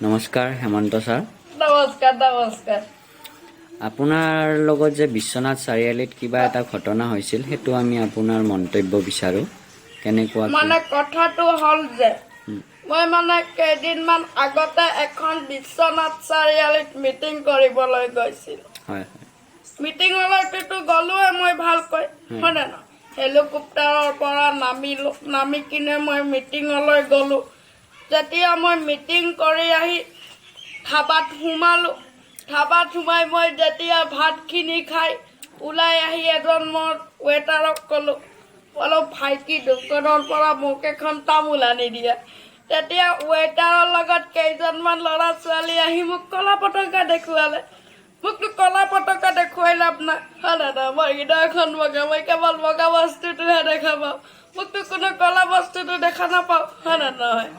নমস্কাৰ হেমন্ত ছাৰ। নমস্কাৰ, নমস্কাৰ। আপোনাৰ লগত যে বিশ্বনাথ চাৰিআলিত কিবা এটা ঘটনা হৈছিল, সেইটো আমি আপোনাৰ মন্তব্য বিচাৰোঁ, কেনেকুৱা কি? মানে কথাটো হ'ল যে মই মানে কেইদিনমান আগতে এখন বিশ্বনাথ চাৰিআলিত মিটিং কৰিবলৈ গৈছিলোঁ। হয় হয় মিটিঙলৈতো গ'লোৱে মই ভালকৈ, হয় নে নহয়? হেলিকপ্টাৰৰ পৰা নামিলো, নামি কিনে মই মিটিঙলৈ গ'লো। যেতিয়া মই মিটিং কৰি আহি ধাবাত সোমালো, ধাবাত সোমাই মই যেতিয়া ভাতখিনি খাই ওলাই আহি এজন মোৰ ৱেটাৰক ক'লো, অলপ ভাইটি, দোকানৰ পৰা মোক এখন তামোল আনি দিয়া। তেতিয়া ৱেটাৰৰ লগত কেইজনমান ল'ৰা ছোৱালী আহি মোক কলা পতাকা দেখুৱালে। মোকতো কলা পতাকা দেখুৱাই লাভ নাই, হয় নে নহয়? মই হৃদয়খন বগা, মই কেৱল বগা বস্তুটোহে দেখা পাওঁ। মোকতো কোনো কলা বস্তুটো দেখা নাপাওঁ, হয় নে নহয়?